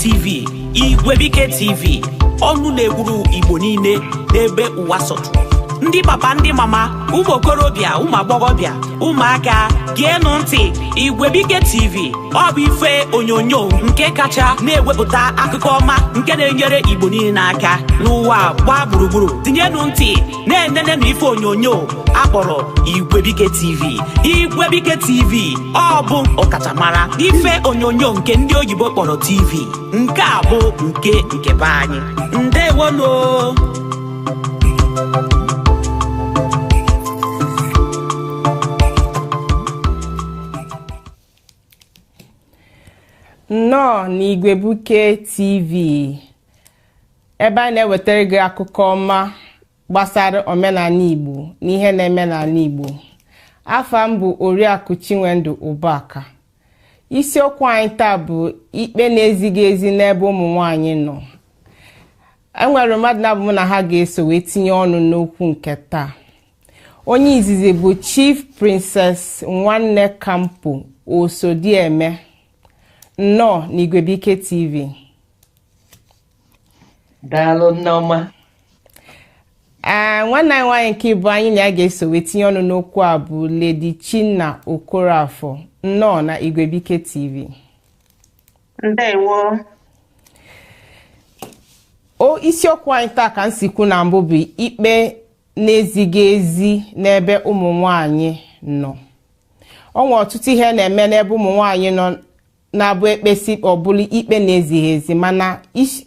TV, Igwebike TV, ọnụ na-ekwuru Igbo niile n'ebe ụwa sọtụrụ. Ndị papa, ndị mama, ụmụ okorobịa, ụmụ agbọghọbịa, ụmụaka, geenụ ntị. Igwebike TV, ọ bụ ife onyonyo nke kacha na-ewepụta akụkọ ọma nke na-enyere Igbo niile aka n'ụwa gbaa gburugburu. Tinyenụ ntị na-enenenụ ife onyonyo akpọrọ Igwebike TV. Igwebike TV, ọ bụ ọkachamara ife onyonyo nke ndị oyibo kpọrọ TV. Nke a bụ nke be anyị. Ndewonu. Nnọọ n'Igwebuke TV, ebe a na-ewetara gị akụkọ ọma gbasara omenala Igbo na ihe na-eme n'ala Igbo. Afa m bụ Oriakụ Chinwendu Ụbaka. Isiokwu anyị taa bụ ikpe na-ezighị ezi n'ebe ụmụ nwanyị nọ. Enwere mmadụ na-abụ mụ na ha ga-eso wee tinye ọnụ n'okwu nke taa. Onye izizi bụ Chief Princess Nwanne Kampo Osodieme. Nnọọ n'Igwebike TV. Daalụ, Nneọma. Ee, nwanne anyị nwaanyị nke ịbụ anyị na ya ga-eso wee tinye ọnụ n'okwu a bụ Lady Chinna Okorafor. Nnọọ na Igwebike TV. Ndewo. O isiokwu anyị taa, ka m si kwu na mbụ, bụ ikpe na-ezighị ezi n'ebe ụmụ nwanyị nọ. O nwere ọtụtụ ihe na-eme n'ebe ụmụ nwanyị nọ na-abụ ekpesi ọ bụla ikpe na-ezighị ezi, mana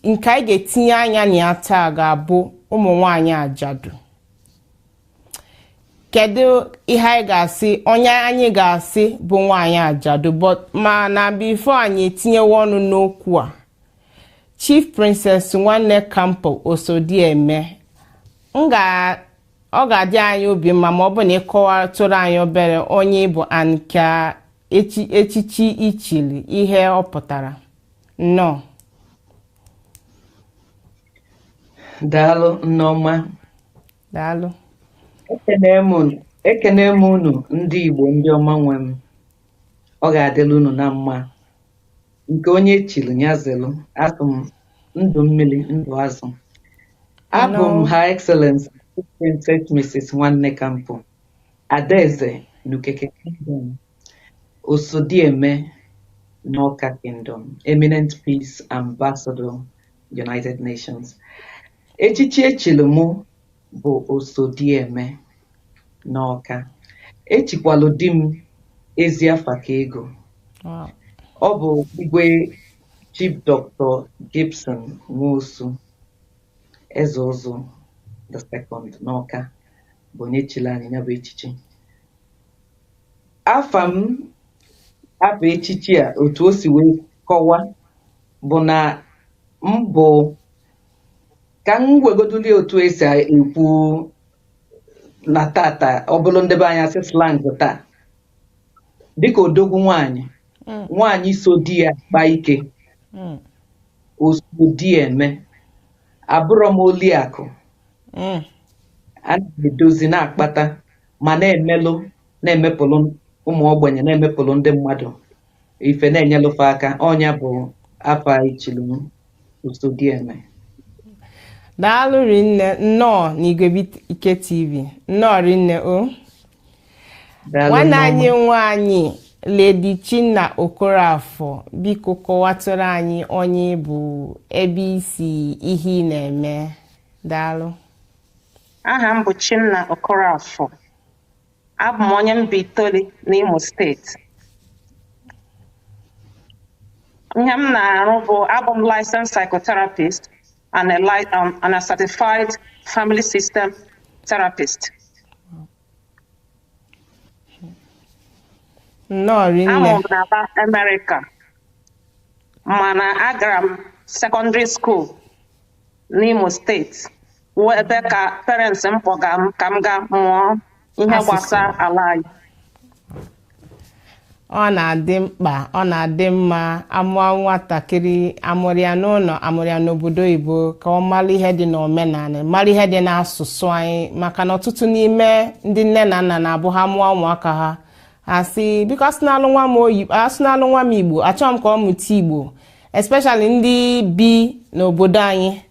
nke anyị ga-etinye anya na ya taa ga-abụ ụmụ nwanyị ajadu. Kedu ihe anyị ga-asị onye anyị ga-asị bụ nwaanyị ajadu? But mana before anyị etinyewe ọnụ n'okwu a, Chief Princess Nwanne Kampo Osodieme, m ga ọ ga-adị anyị obi mma ma ọ bụ na ịkọwatụrụ anyị obere onye ịbụ and ka echichi ichili, ihe ọ pụtara. Nnọọ. Daalụ, Nneọma. Daalụ. Ekene m unu, ndị Igbo ndị ọma nwe m. Ọ ga-adịla unu na mma. Nke onye chiri ya zelu. Asụ m ndụ mmiri, ndụ azụ. Abụ m Nnọọ. Her Excellency Princess Mrs. Nwanne Kampo Adaeze n'Ukeke Kingdom, Osodieme n'Ọka Kingdom, Eminent Peace Ambassador, United Nations. Echichi echiri mụ bụ Osodieme n'Ọka. Echikwalụ di m Eziafa ka ego. Ọ bụ Igwe Chief Dr. Gibson Nwosu, Eze Ụzụ the Second n'Ọka, bụ onye chiri anyị ya bụ echichi. Afa m, afa echichi a, otu o si wee kọwa bụ na m bụ, ka m wegoduli otu esi ekwu na tata, ọ bụrụ ndị be anyị asị slang taa, dịka odogwu nwanyị, nwaanyị so di ya kpaa ike. Oso di ya eme, abụrọ m oliakụ. A na-edozi, na-akpata, ma na-emelụ, na-emepụlụ ụmụ ogbenye, na-emepụlụ ndị mmadụ ife, na-enyelụfe aka. Ọnya bụ afa ichili m, Osodieme. Daalụ rinne. Nnọọ n'Igwebike TV. Nnọọ rinne o. Daalụ, Nwanne Nneọma. anyị nwanyị Lady Chinna Okorafor, biko kọwatụrụ anyị onye ị bụ, ebe isi, ihe ị na-eme. Daalụ. Aha m bụ Chinna Okorafor. Abụ m onye Mbaitoli n'Imo Steeti. Ihe m na-arụ bụ abụ m licensed psychotherapist and a certified family system therapist. Nnọọ rinne. Amụrụ m n'ala Amerịka, mana agara m secondary school n'Imo Steeti, wụ ebe ka parents m kpọga m ka m gaa mụọ ihe Asụsụ. gbasara ala anyị. Ọ na-adị mkpa, ọ na-adị mma amụọ nwatakịrị, amụrụ ya n'ụlọ, amụrụ ya n'obodo oyibo, ka ọ mara ihe dị n'omenala, mara ihe dị n'asụsụ anyị, maka na ọtụtụ n'ime ndị nne na nna na-abụ ha mụọ ụmụaka ha, ha sị, "Biko, asụnalụ nwa m oyibo, asụnalụ nwa m Igbo, achọghị m ka ọ mụta Igbo." Especially ndị bi n'obodo anyị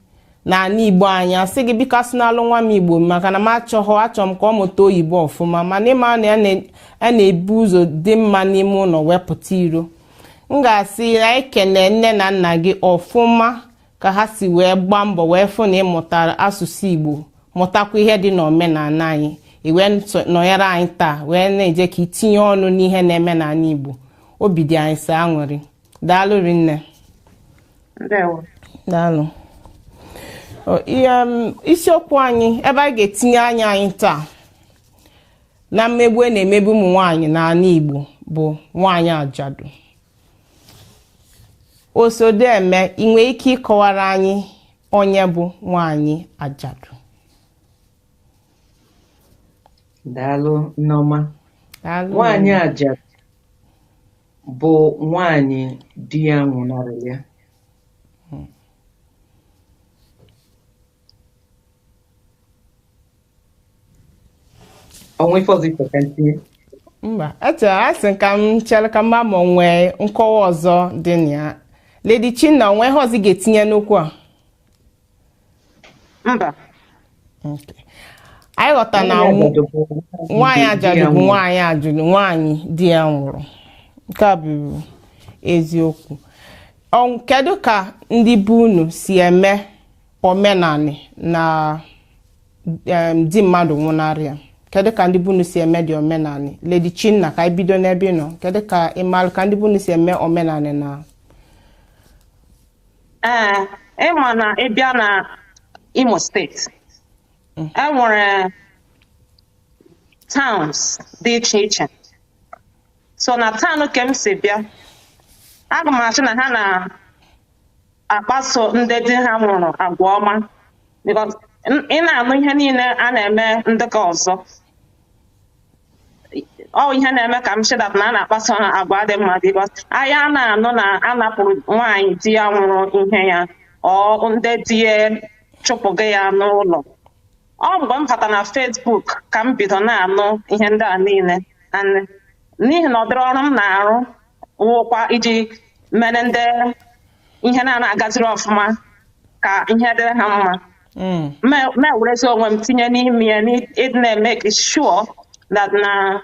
na ala Igbo anyị, asị gị biko asụnalụ nwa m Igbo maka na m achọghọ, achọrọ m ka ọ mụta oyibo ọfụma. Mana ịma na ya na-ebu ụzọ dị mma n'ime ụlọ wepụta iro. M ga-asị na ekene nne na nna gị ọfụma ka ha si wee gbaa mbọ wee fụ na ị mụtara asụsụ Igbo, mụtakwa ihe dị n'omenala anyị, i wee nọnyere anyị taa wee na-eje ka itinye ọnụ n'ihe na-eme n'ala Igbo. Obi dị anyị sọ aṅụrị. Daalụ rinne. Ndewo. Daalụ. Isiokwu anyị ebe anyị ga-etinye anya anyị taa na mmegbu a na-emegbu ụmụ nwaanyị n'ala Igbo bụ nwaanyị ajadu. Osodieme, ị nwere ike ịkọwara anyị onye bụ nwaanyị ajadu? Daalụ, Nneọma. Daalụ. Nwaanyị ajadu bụ nwaanyị di ya nwụnarị ya. Ọnwa ife ọzọ ife ka ntinye? Mba, echere asị ka m chere ka mma ma o nwee nkọwa ọzọ dị na ya. Lady Chinna, onwe ihe ọzọ ị ga-etinye n'okwu a? Mba. Okay. Anyị ghọta na nwaanyị ajadu bụ nwaanyị ajadu, nwaanyị di ya nwụrụ. Nke a bụ eziokwu. Kedu ka ndị be unu si eme omenani na di mmadụ nwụnarị ya? Kedu ka ndị be unu si eme dị omenani? Lady Chinna, ka anyị bido n'ebe ị nọ. Kedu ka ị maara ka ndị be unu si eme omenani na? Ee, ịma na ịbịa na Imo Steeti, e nwere towns dị iche iche. So na town ke m si bịa, aga m asị na ha na-akpaso ndị di ha nwụrụ agwa ọma, because ị na-anụ ihe niile a na-eme ndị ka ọzọ, ọ ihe na-eme ka m sị that na a na-akpaso ha agwa dị mma, because ahịa a na-anụ na a napụrụ nwaanyị di ya nwụrụ ihe ya, ọ ndị di ya chụpụgo ya n'ụlọ. Ọ mgbe m bata na Facebook ka m bido na-anụ ihe ndị a niile, and n'ihi na ọ dịrị ọrụ m na-arụ wụkwa iji mere ndị ihe na-ana agaziri ọfụma ka ihe dịrị ha mma, ma werezi onwe m tinye n'ime ya ịdị na-eme sure that na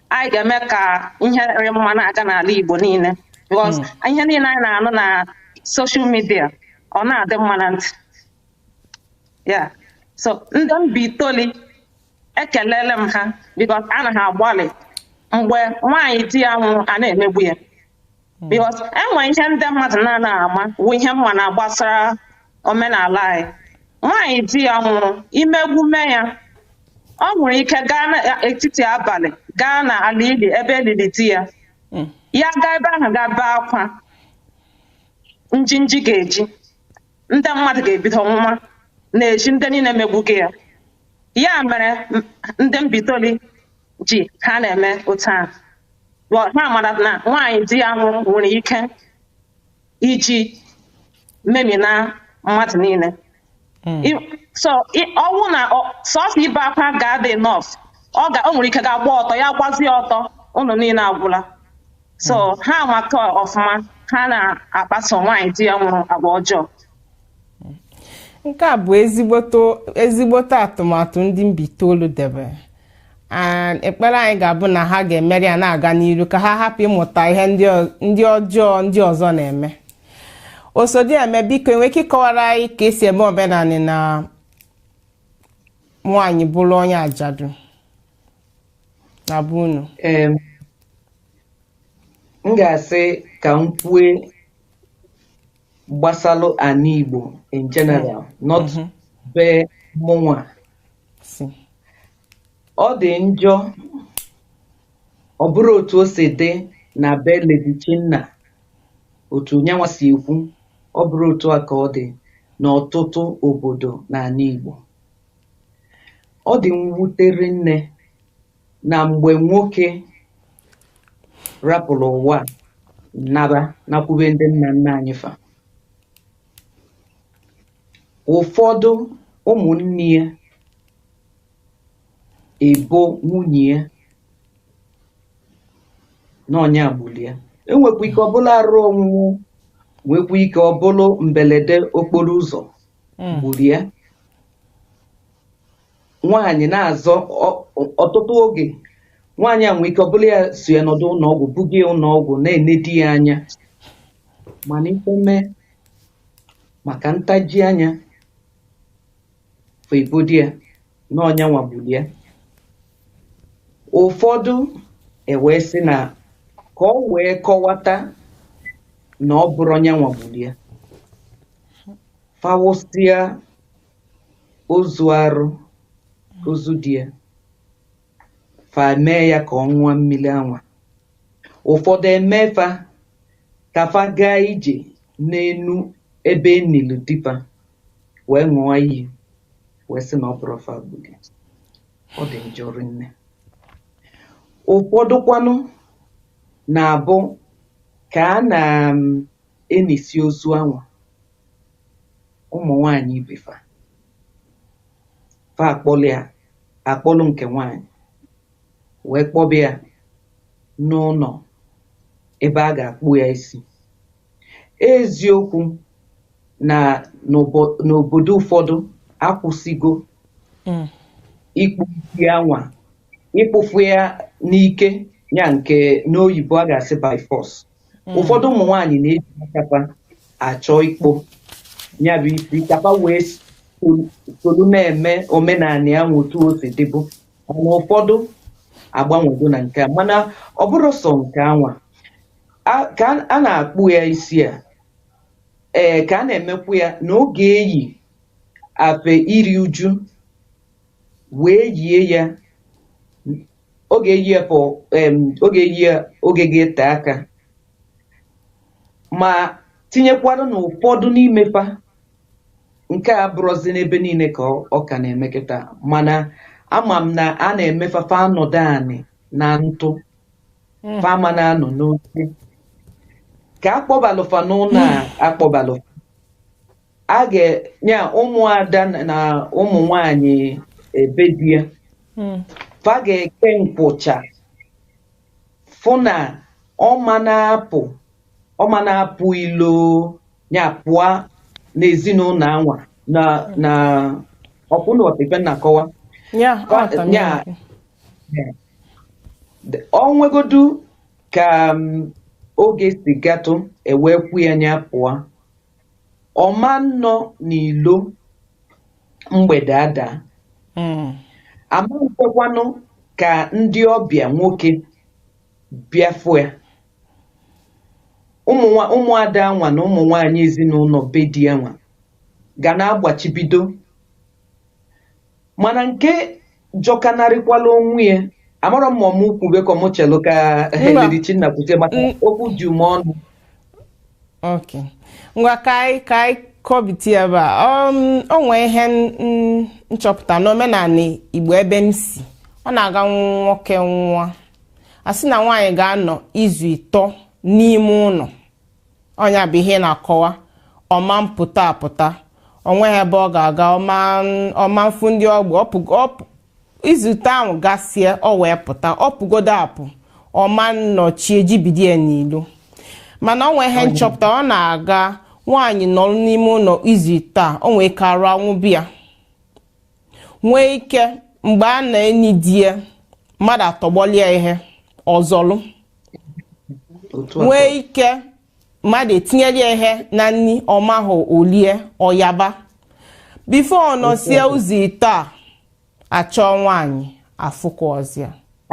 anyị ga-eme ka ihe rị mma na-aga n'ala Igbo niile, because ihe niile anyị na-anụ na social media ọ na-adị mma na ntị ya. So ndị Mbaitoli, ekelele m ha, because a na ha agbalị mgbe nwaanyị di ya nwụrụ a na-emegbu ya, because enwe ihe ndị mmadụ na-anaghị ama wụ ihe mma na gbasara omenala anyị. Nwaanyị di ya nwụrụ, imegbu mee ya, ọ nwere ike gaa n'etiti abalị gaa n'ala ili ebe elili di ya, ya gaa ebe ahụ gaa bee akwa, njinji ga-eji ndị mmadụ ga-ebido nwa na-eji ndị niile megbugo ya. Ya mere ndị Mbaitoli ji ha na-eme otu ahụ. Ha mara na nwaanyị di ya nwụrụ nwere ike iji memina mmadụ niile. So ọnwụ na sọsọ ibe akwa ga-adị enough, ọ nwere ike ga-agba ọtọ, ya gbazie ọtọ, unu niile agwụla. So ha maka ọfụma ha na-akpaso nwaanyị di ya nwụrụ agwa ọjọọ. Nke a bụ ezigbote atụmatụ ndị Mbaitoli debere. And ekpere anyị ga-abụ na ha ga-emeri ya na-aga n'iru ka ha hapụ ịmụta ihe ndị ọjọọ ndị ọzọ na-eme. Osodieme, biko enwere ike ịkọwara anyị ka esi eme omenani na nwaanyị bụrụ onye ajadu na be unu? M ga-asị ka m kwue gbasalụ ala Igbo in general, not be mụnwa. Ọ dị njọ ọ bụrụ otu o si dị na be Lady Chinna, otu nyanwa si ekwu, ọ bụrụ otu a ka ọ dị n'ọtụtụ obodo n'ala Igbo. Ọ dị mwute rinne na mgbe nwoke rapụrụ ụwa naba nakwube ndị nna nna anyị fa, ụfọdụ ụmụnne ya ebo nwunye ya na ọnya gburu ya. Enwekwa ike ọbụla arụ ọnwụnwụ, nwekwa ike ọbụlụ mbelede okporo ụzọ gburu ya. Nwaanyị na-azọ ọtụtụ oge, nwaanyị a nwee ike ọbụla ya so ya nọdụ ụlọọgwụ, buga ya ụlọọgwụ, na-ene di ya anya, mana ife mee maka ntaji anya febodi ya na ọnya nwagburu ya. Ụfọdụ ewee sị na ka ọ wee kọwata na ọ bụrụ onye nwagburu ya, fawụsịa ozu arụ ozu di ya, fa mee ya ka ọ ṅụọ mmiri anwa. Ụfọdụ emefa ka fa gaa ije n'enu ebe enilu dipa wee ṅụọ iyi wee sị na ọ bụrụ fa gburu ya. Ọ dị njọ rinne. Ụfọdụ kwanụ na-abụ ka a na-enisi ozu anwa, ụmụ nwaanyị ibe fa fa akpọlụ ya, akpọlụ nke nwaanyị wee kpọba ya n'ụlọ ebe a ga-akpụ ya isi. Eziokwu na n'obodo ụfọdụ akwụsịgo ịkpụ isi anwa, ịkpụfụ ya n'ike, ya nke n'oyibo a ga-asị by force. Ụfọdụ ụmụ nwaanyị na-eji akapa achọ ịkpụ ya bụ isi kapa wee soro na-eme omenala ya nwe otu o si dịbụ, mana ụfọdụ agbanwego na nke a. Mana ọ bụrụ sọ nke anwa ka a na-akpụ ya isi a, ee, ka a na-emekwu ya na oge eyi afe iri uju wee yie ya, oge eyi ya for oge eyi ya oge ga-ete aka, ma tinyekwara na ụfọdụ n'ime fa nke a bụrụzi n'ebe niile ka ọ ka na-eme kịta. Mana ama m na a na-emefa fa anọdụ anị na ntụ, fa ama na-anọ n'oche ka akpọbalụfa n'ụlọ a akpọbalụfa a ga-nya ụmụada na ụmụ nwanyị ebe di ya fa ga-eke nkwụcha fụ na ọma na-apụ, ọma na-apụ ilo ya pụọ n'ezinụlọ anwa na na ọkwụna ọtịfe na-akọwa ya ọ nwegodu ka oge si gatụ ewee kwu ya nya pụọ, ọma nnọ n'ilo mgbede ada ama nkwekwanụ ka ndị ọbịa nwoke bịafụ ya. Ụmụada anwa na ụmụ nwaanyị ezinụlọ be di ya nwa ga na-agbachibido. Mana nke jọkanarịkwala onwe ya, amarọ m ma ọmụ kwube ka ọmụ chelụ ka Lady Chinna kwute maka okwu ju m ọnụ. Okay. Ngwa ka anyị kọbiti ebe a. O nwee ihe nchọpụta n'omenala Igbo ebe m si, ọ na-aga nwoke nwa a sị na nwaanyị ga-anọ izu 3 n'ime ụlọ. Ọnya bụ ihe na-akọwa ọma mpụta apụta, onweghị ebe ọ ga-aga, ọma mfu ndị ọgbọ izu 3 ahụ gasịa ọ wee pụta, ọ pụgodo apụ ọma nnọchie jibidie n'ilo. Mana ọ nwee ihe nchọpụta, ọ na-aga nwaanyị nọrọ n'ime ụlọ izu 3, o nwee ike arụ anwụ bịa, nwee ike mgbe a na-enyi di ya mmadụ atọgbọlie ihe ọzọlụ, nwee ike mmadụ etinyere ya ihe na nni ọmahụ olie ọyaba bifo ọ nọsie ụzọ 3 achọ nwaanyị afụkwa ọzọ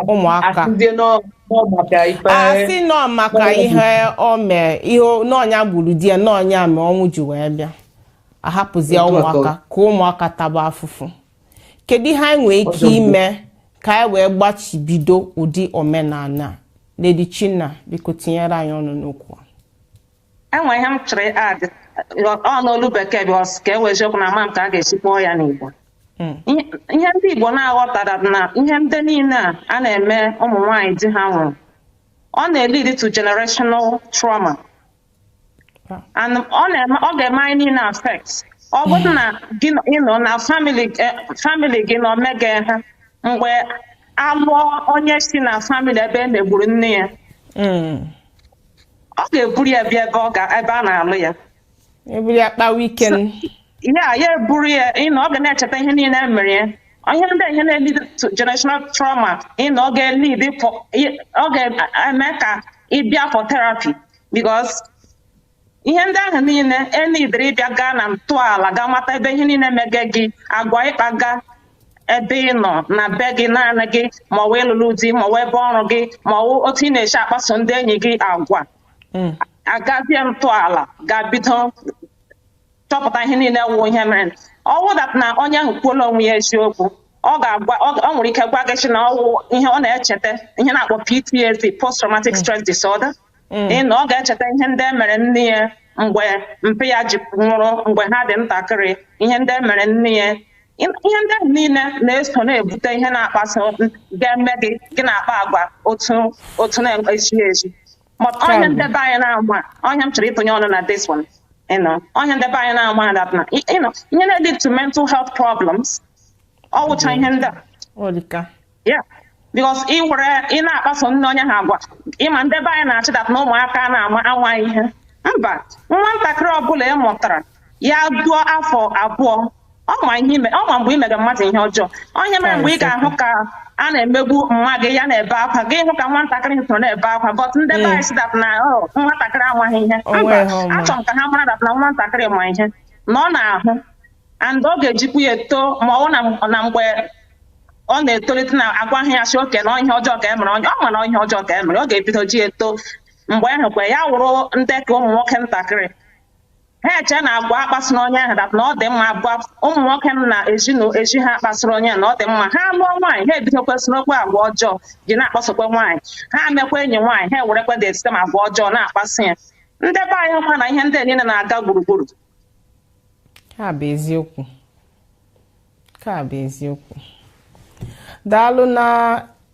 ụmụaka asị nọ maka ihe o mee, ihe n'ọnya gburu di ya n'ọnya mee ọnwụ ji wee bịa, ahapụzie ụmụaka ka ụmụaka taba afụfụ. Kedu ihe anyị nwee ike ime ka anyị wee gbachibido ụdị omenala? Lady Chinna, biko tinyere anyị ọnụ n'okwu. Enwe ihe m chọrọ add ọnụ bekee because ka e wee eziokwu na ama m ka a ga-esi kpọọ ya n'Igbo. Ihe ndị Igbo na-aghọtara na ihe ndị niile a na-eme ụmụ nwaanyị di ha nwụrụ, ọ na-lead to generational trauma and ọ ga-eme anyị niile affect. Ọ bụrụ na gị nọ na family gị na omega ha, mgbe alụọ onye si na family ebe e megburu nne ya, Ọ ga-eburu ya bịa ebe ọ ga ebe a na-alụ ya. Eburu ya kpawa ike. Ya eburu ya, ọ ga na-echeta ihe niile e mere ya. Ihe ndị a, ihe na-lead to generational trauma, ọ ga-lead for, ọ ga-eme ka ị bịa for therapy, because ihe ndị ahụ niile enidere ịbịa gaa na ntọala gaa mata ebe ihe niile mege gị agwa ịkpaga ebe ị nọ na be gị naanị gị, ma ọ wụ ịlụlụ di, ma ọ wụ ebe ọrụ gị, ma ọ wụ otu ị na-esi akpaso ndị enyi gị agwa. Agazie ntọala ga-bido chọpụta ihe niile wụ ihe mere. Ọ wụ that na onye ahụ kwuola onwe ya eziokwu, ọ ga-agwa, ọ nwere ike gwa gị sị na ọ wụ ihe ọ na-echeta, ihe na-akpọ PTSD, post traumatic stress disorder. Ị na ọ ga-echeta ihe ndị e mere nne ya mgbe mpe ya ji nwụrụ mgbe ha dị ntakịrị, ihe ndị e mere nne ya, ihe ndị ahụ niile na-eso na-ebute ihe na-akpaso ga-eme gị gị na-akpa agwa otu na-ezighị ezi. But onye ndebe anyị na-ama, onye m chọrọ ịtụnye ọnụ na this one, onye ndebe anyị na-ama that na ihe na-lead to mental health problems, ọ wụcha ihe ndị a. Ọ dịka. Yeah, because ị were ị na-akpaso nne onye ha agwa, ịma ndebe anyị na-achị that na ụmụaka na-ama anwa ihe. Mba, nwatakịrị ọbụla ị mụtara ya duo afọ 2, ọ ma ihe ime, ọ ma mgbe ị mere mmadụ ihe ọjọọ. Onye mere mgbe ị ga-ahụ ka a na-emegbu nwa gị, ya na-ebe akwa, gị hụ ka nwatakịrị soro na-ebe akwa. But ndị be anyị sị that na oh, nwatakịrị amaghị ihe. O Mba, nweghị ọma. Achọrọ m ka ha mara that na nwatakịrị ma ihe na ọ na-ahụ, and ọ ga-ejikwa ya eto, ma ọ na mgbe ọ na-etolite na agwa ya sị oke na ihe ọjọọ ka e mere onye ọ ma na ihe ọjọọ ka e mere, ọ ga-ebido ji eto. Mgbe ahụ kwa ya wụrụ ndị ka ụmụ nwoke ntakịrị ha eche na agwa akpasịrị onye ahụ that na ọ dị mma, agwa ụmụ nwoke na ezinụ ezi ha kpasịrị onye na ọ dị mma. Ha lụọ nwaanyị, ha ebido kwesịrị okwu agwa ọjọọ ji na-akpasokwa nwaanyị, ha mekwa enyi nwaanyị, ha ewerekwa the same agwa ọjọọ na-akpasị ya. Ndị be anyị hụkwa na ihe ndị a niile na-aga gburugburu. Ka bụ eziokwu, ka bụ eziokwu. Daalụ na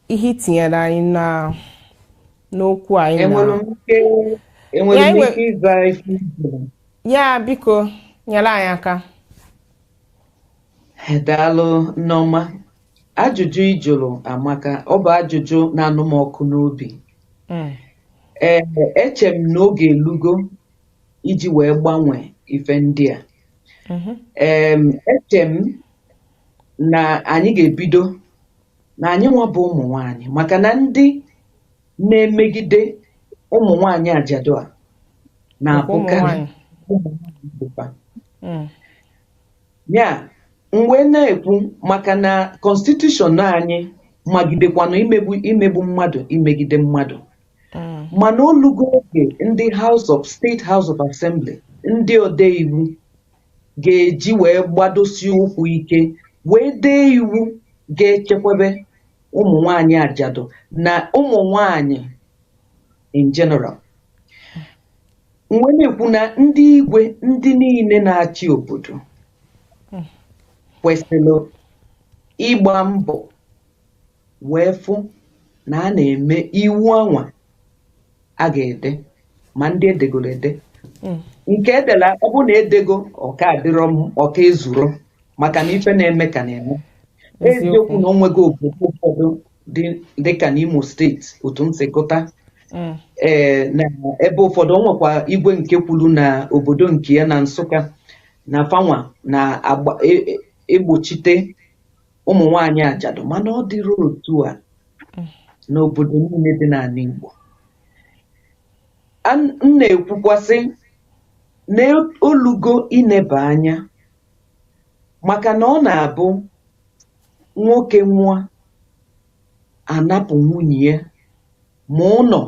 ihe itinyere anyị na n'okwu anyị na Enwere m ike enwere Ya m inwe ike ịza ife i jụrụ? Ya, biko nyere anyị aka. Daalụ, Nneọma. Ajụjụ ị jụrụ amaka. Ọ bụ ajụjụ na-anụ m ọkụ n'obi. Ee, eche m na oge elugo iji wee gbanwee ife ndị a. Eche m na anyị ga-ebido na anyị nwa bụ ụmụ nwanyị, maka na ndị na-emegide ụmụ nwanyị ajadu a Ụmụ na-abụkarị nwanyị. Ụmụ nwanyị bụkwa. Ya m wee na-ekwu maka na constitution anyị magidekwanụ imegbu mmadụ, imegide mmadụ, mana olugo oge ndị House of State House of Assembly, ndị ode iwu ga-eji wee gbadosie ụkwụ ike wee dee iwu ga-echekwebe ụmụ nwanyị ajadu na ụmụ nwanyị in general. M wee na-ekwu na ndị igwe, ndị niile na-achị obodo kwesịrị ịgba mbọ wee fụ na a na-eme iwu anwa a ga-ede, ma ndị edegoro ede, nke edela, ọ bụ na edego ọka adịrọ m ọka ezuro, maka na ife na-eme ka na-eme. Eziokwu na onwego obodo ụfọdụ dị dịka n'Imo Steeti, otu m si gụta, ee, na ebe ụfọdụ o nwekwa igwe nke kwuru na obodo nke ya na Nsụka na fanwa na-agba egbochite ụmụ nwanyị ajadu, mana ọ dịrị otu a n'obodo niile dị n'ala Igbo. M na-ekwukwasị na olugo ineba anya, maka na ọ na-abụ nwoke nwụọ, anapụ nwunye ya ma ụlọ,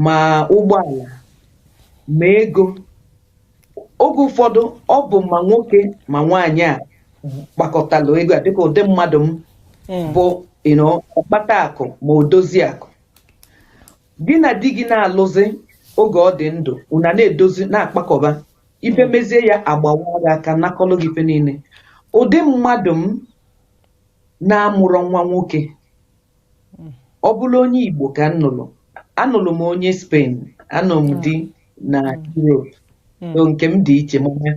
ma ụgbọala, ma ego. Oge ụfọdụ ọ bụ ma nwoke ma nwaanyị a kpakọtalụ ego a, dịka ụdị mmadụ m bụ ọkpata akụ ma odozi akụ. Gị na di gị na-alụzi oge ọ dị ndụ, una na-edozi na-akpakọba ife, mezie ya agbawa gị aka nakọlụ gị ife niile. Ụdị mmadụ m na-amụrọ nwa nwoke, ọ bụrụ onye Igbo ka m nụrụ, anụrụ m onye Spain, anụ m di na Europe, so nke m dị iche, mana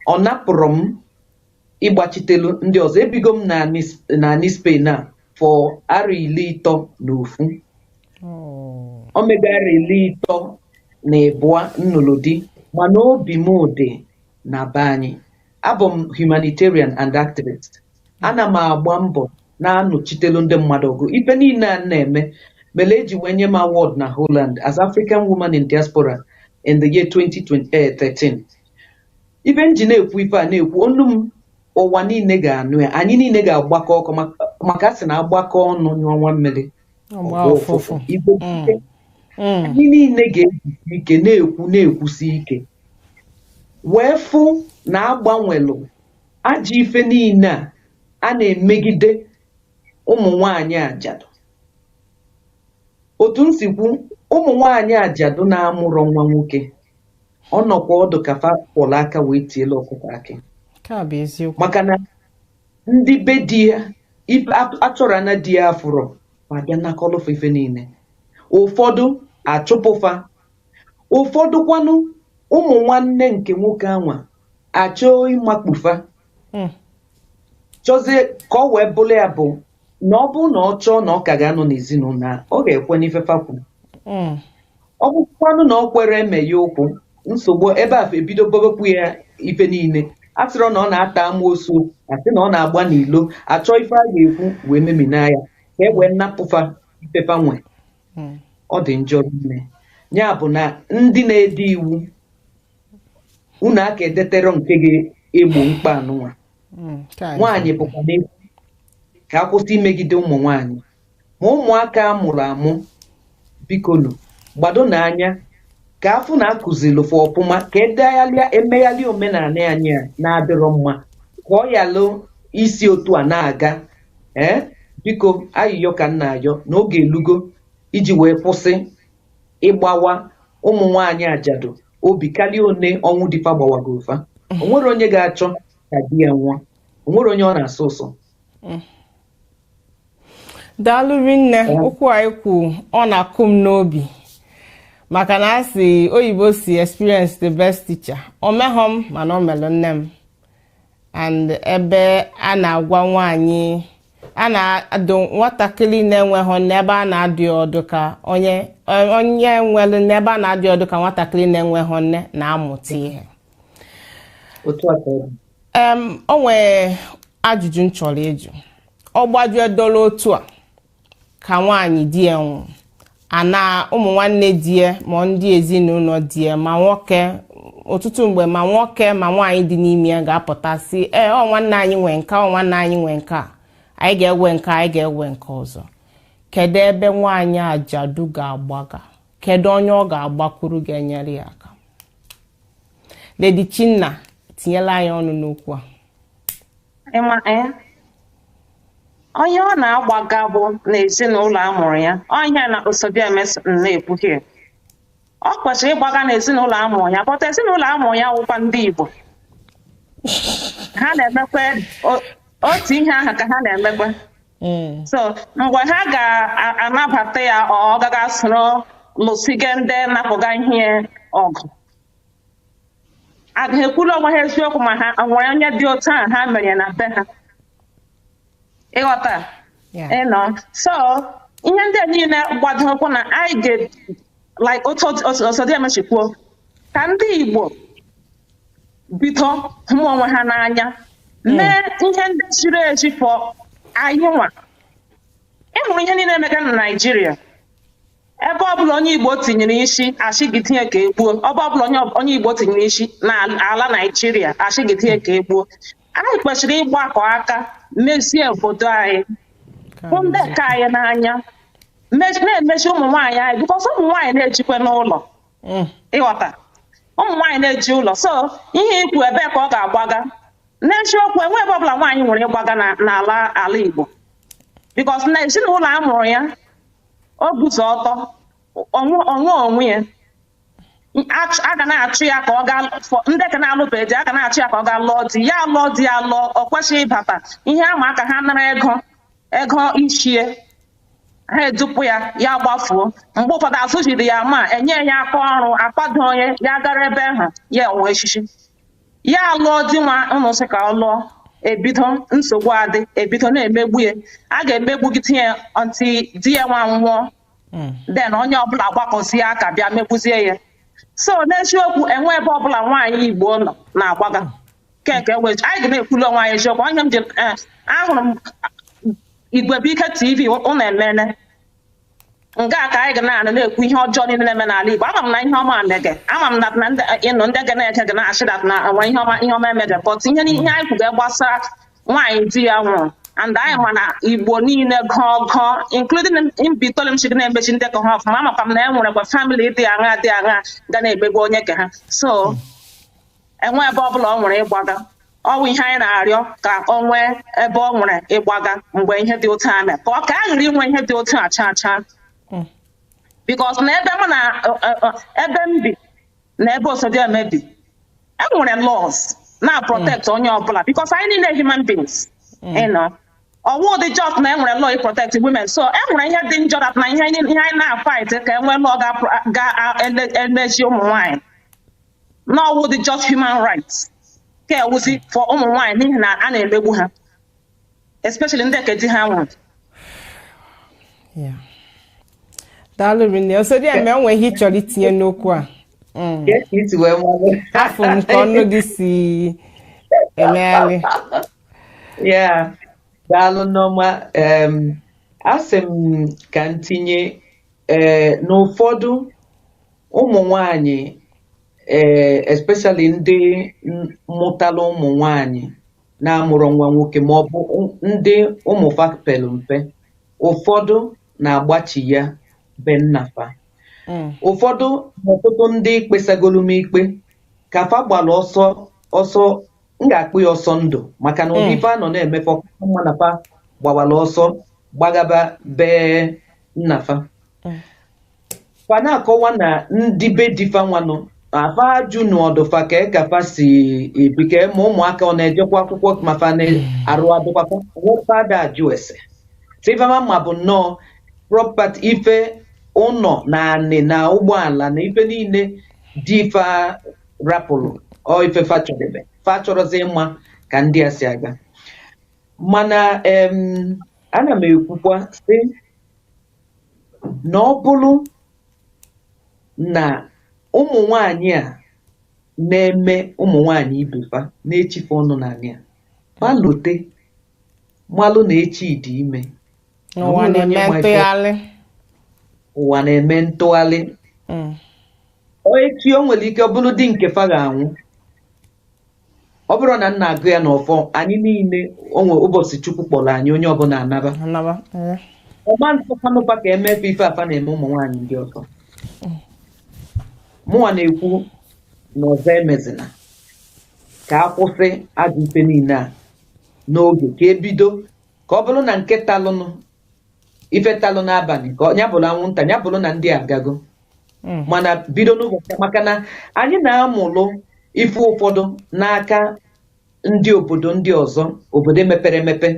ọ napụrụ m ịgbachitelu ndị ọzọ. Ebigo m na Spain a for arọ 31. O mego arọ 30. na ịbụa nnụlụ di, mana obi m dị na be anyị. Abụ m humanitarian and activist. Ana m agba mbọ na-anọchitelu ndị mmadụ ọgụ. Ife niile a na-eme mere eji wee nye m award na Holland as African Woman in Diaspora in the year 2013. Ife m ji na-ekwu ife a na-ekwu onu m, ụwa niile ga-anụ ya. Anyị niile ga-agbakọ ọkọ maka a sị na agbakọ ọnụ nyụọ nwa mmiri ọgba ọgba ụfụfụ. ụfụfụ. Igbo anyị niile ga-ejisi ike na-ekwu na-ekwusi ike wee fụ na agbanwelụ ajọ ife niile a a na-emegide ụmụ nwanyị ajadu. Otu m si kwu, ụmụ nwanyị ajadu na-amụrọ nwa nwoke, ọ nọkwa ọdụ ka fa kwọrọ aka wee tiela ọkụkọ akị. Nke a bụ eziokwu. Maka na ndị be di ya ife achọrọ na di ya afụrọ ma bịa nakọlụfa ife niile. Ụfọdụ achụpụfa, ụfọdụ kwanụ ụmụ nwanne nke nwoke anwa achọọ ịmakpufa, chọzie ka ọ wee bụrụ ya bụ na ọ bụrụ na ọ chọọ na ọ ka ga-anọ n'ezinụlọ a, ọ ga-ekwe n'ife fakwu. Ọ bụkwanụ na ọ kwere eme ya ụkwụ nsogbu ebe a, ebido bobekwu ya ife niile. A sịrọ na ọ na-ata amoosu, asị na ọ na-agba n'ilo, achọ ife a ga-ekwu wee memina ya ka e wee napụfa ifefa nwe. Ọ dị njọ nne. Ya bụ na ndị na-ede iwu unu aka edeterọ nke ga-egbo mkpa anụnwa. Nke a nwaanyị bụkwa n'efu ka a kwụsị imegide ụmụ nwaanyị ma ụmụaka a mụrụ amụ. Bikonu, gbado n'anya ka afụ na akụzilụfụ ọfụma ka edeghalịa emeghalị omenala anyị a na-adịrọ mma ka ọ yalụ isi otu a na-aga. Ee, biko, ayịyọ ka m na-ayọ na oge elugo iji wee kwụsị ịgbawa ụmụ nwaanyị ajadu obi karịa one ọnwụ dịfa gbawago fa. O nwere onye ga-achọ ka di ya nwụọ? O nwere onye ọ na-asụ ụsọ? Daalụ rinne. Okwu anyị kwu, ọ na-akụ m n'obi maka na a sị oyibo si experience the best teacher. O meghọ m, mana o melụ nne m. And ebe a na-agwa nwaanyị a na-adụ nwatakịrị na-enweghọ nne, ebe a na-adụ ya ọdụ ka onye nwere nne, ebe a na-adụ ya ọdụ ka nwatakịrị na-enweghọ nne na-amụta ihe. Otu a ka ọ dị. O nwee ajụjụ m chọrọ ịjụ. Ọ gbajuo otu a ka nwaanyị di ya nwụrụ, ana ụmụ nwanne di ya ma ndị ezinụlọ di ya, ma nwoke, ọtụtụ mgbe ma nwoke ma nwaanyị dị n'ime ya ga-apụta sị, ee, ọ nwanne anyị nwe nke, ọ nwanne anyị nwe nke a, anyị ga-ewe nke, anyị ga-ewe nke ọzọ. Kedu ebe nwaanyị ajadu ga-agbaga? Kedu onye ọ ga-agbakwuru ga-enyere ya aka? Lady Chinna, tinyela anyị ọnụ n'okwu a. Ịma ee, onye ọ na-agbaga bụ n'ezinụlọ a mụrụ ya. Ọhịa na Osobieme na-ekwu here, ọ kwesịrị ịgbaga n'ezinụlọ a mụrụ ya, but ezinụlọ a mụrụ ya wụkwa ndị Igbo. Ha na-emekwa otu ihe ahụ ka ha na-emekwa. So mgbe ha ga-anabata ya, ọ gaga soro lụsige ndị napụga ihe ọgụ, a ga-ekwuru onwe ha eziokwu ma ha nwere onye dị otu a ha mere na be ha. Ịghọta? Ịnọ so ihe ndị a niile gbadokwu na anyị ga like otu Osodieme si kwuo, ka ndị Igbo bido hụ onwe ha n'anya, mee ihe ndị ziri ezi fọ anyị nwa. Ịhụrụ ihe niile emega na Naịjirịa, ebe ọbụla onye Igbo tinyere isi, asị gị tinye ka egbuo. Ebe ọbụla onye Igbo tinyere isi n'ala Naịjirịa, asị gị tinye ka egbuo. Anyị kwesịrị ịgbakọ aka mezie obodo anyị, hụ ndị ka anyị n'anya, na-emezi ụmụ nwaanyị anyị, because ụmụ nwaanyị na-ejikwa n'ụlọ. Ịghọta? Ụmụ nwaanyị na-eji ụlọ. So ihe ikwu ebe ka ọ ga-agbaga, n'eziokwu, enwe ebe ọbụla nwaanyị nwere ịgbaga n'ala ala Igbo, because na ezinụlọ a mụrụ ya, o guzo ọtọ onwe onwe ya. A ga na-achụ ya ka ọ gaa ndị ka na-alụbeghị di, a ga na-achụ ya ka ọ gaa lụọ di ya. Lụọ di ya, lụọ, ọ kwesịghị ịbata ihe ama aka ha nara ego ichie ha, edupụ ya, ya gbafuo. Mgbe ụfọdụ azụjiri ya ma enye ya aka ọrụ, akwado onye ya gara ebe ahụ, ya enwe echichi ya lụọ di. Nwa ụnụ sị ka ọ lụọ, ebido nsogbu adị, ebido na-emegbu ya. A ga-emegbu gị tinye ntị di ya nwa nwụọ, then onye ọbụla gbakọzie aka bịa megbuzie ya. So n'eziokwu, enwe ebe ọbụla nwaanyị Igbo nọ na-agbaga keke wee anyị ga na-ekwuli onwe anyị eziokwu. Onye m ji ahụrụ m Igwebuike TV ụnụ emene nga ka anyị ga na-anụ na-ekwu ihe ọjọọ niile na-eme n'ala Igbo. Ama m na ihe ọma emege, ama m na ndị ịnụ ndị ga na-ege ga na-achị that na enwe ihe ọma emege, but ihe anyị kwuga gbasara nwaanyị di ya nwụrụ, and anyị ma na Igbo niile gọọ gọọ, including Mbaitoli m chiri na-emechi ndekọ ha ọfụma. Amakwa m na e nwerekwa family dị aṅa dị aṅa ga na-emegbu onye ke ha. So enwe ebe ọbụla ọ nwere ịgbaga. Ọ bụ ihe anyị na-arịọ, ka ọ nwee ebe ọ nwere ịgbaga mgbe ihe dị otu a mere, ka ọ ka a ghara inwe ihe dị otu a chaa chaa, because na ebe mụ na ebe m bi na ebe Osodieme bi, e nwere laws na protect onye ọbụla, because anyị niile human beings. Ọwụ dị just na e nwere law protect women. So e nwere ihe dị njọ that na ihe anyị na-fight ka e nwee law ga-emeji ụmụ nwanyị, na ọwụ dị just human rights ka ewuzi for ụmụ nwanyị, n'ihi na a na-emegbu ha, especially ndị nke di ha nwụrụ. Yeah. Daalụ rinne, Osodieme. O nwere ihe ị chọrọ itinye n'okwu a? Ka isi wee malụ? Afọ m ka ọnụ gị si emegharị. Ya, daalụ Nneọma. Asị m ka m tinye ee n'ụfọdụ ụmụ nwanyị, ee, especially ndị mụtara ụmụ nwanyị na-amụrụ nwa nwoke, ma ọ bụ ndị ụmụfa pelu mpe, ụfọdụ na-agbachi ya be nnafa. Ụfọdụ, ọtụtụ ndị kpesagolu m ikpe ka fa gbara ọsọ ọsọ, m ga-akpụ ya ọsọ ndụ, maka na ụdị ife a nọ na-emefe ọkụkọ mma na fa gbawara ọsọ gbagaba bee nnafa. Fa na-akọwa na ndị be di fa nwanụ afa ajụ n'ọdụfa ka ka fa si ebi, ka ma ụmụaka ọ na-ejekwa akwụkwọ, ma fa na-arụ adịkwa, fa fada ajụ ese. So ife ma bụ nnọọ property, ife ụnọ na anị na ụgbọala na ife niile dị fa rapụrụ, ọ ife fa chọdebe, fa chọrọzi ịma ka ndị a si aga. Mana ana m ekwukwa sị na ọ bụrụ na ụmụ nwanyị a na-eme ụmụ nwanyị ibe fa na-echife ọnụ n'anị a, fa lote malụ na echi dị ime. N'ụwa na-eme ntụgharị. Ụwa na-eme ntụgharị. Ọ echi o nwere ike ọ bụrụ di nke fa ga-anwụ. Ọ bụrụ na nna agụ ya n'ọfọ anyị niile, onwe ụbọchị Chukwu kpọrọ anyị, onye ọbụla anaba. Anaba, ee. Ọma ntụkwanụfa ka emefe ife afa na-eme ụmụ nwaanyị ndị ọzọ. Mụnwa na-ekwu na ọzọ emezina, ka a kwụsị ajọ ife niile a n'oge, ka ebido, ka ọ bụrụ na nke talụnụ ife talụ n'abalị, ka ya bụrụ anwụnta, ya bụrụ na ndị agago. Mana bido n'ụbọchị, maka na anyị na-amụlụ ife ụfọdụ n'aka ndị obodo ndị ọzọ, obodo mepere emepe,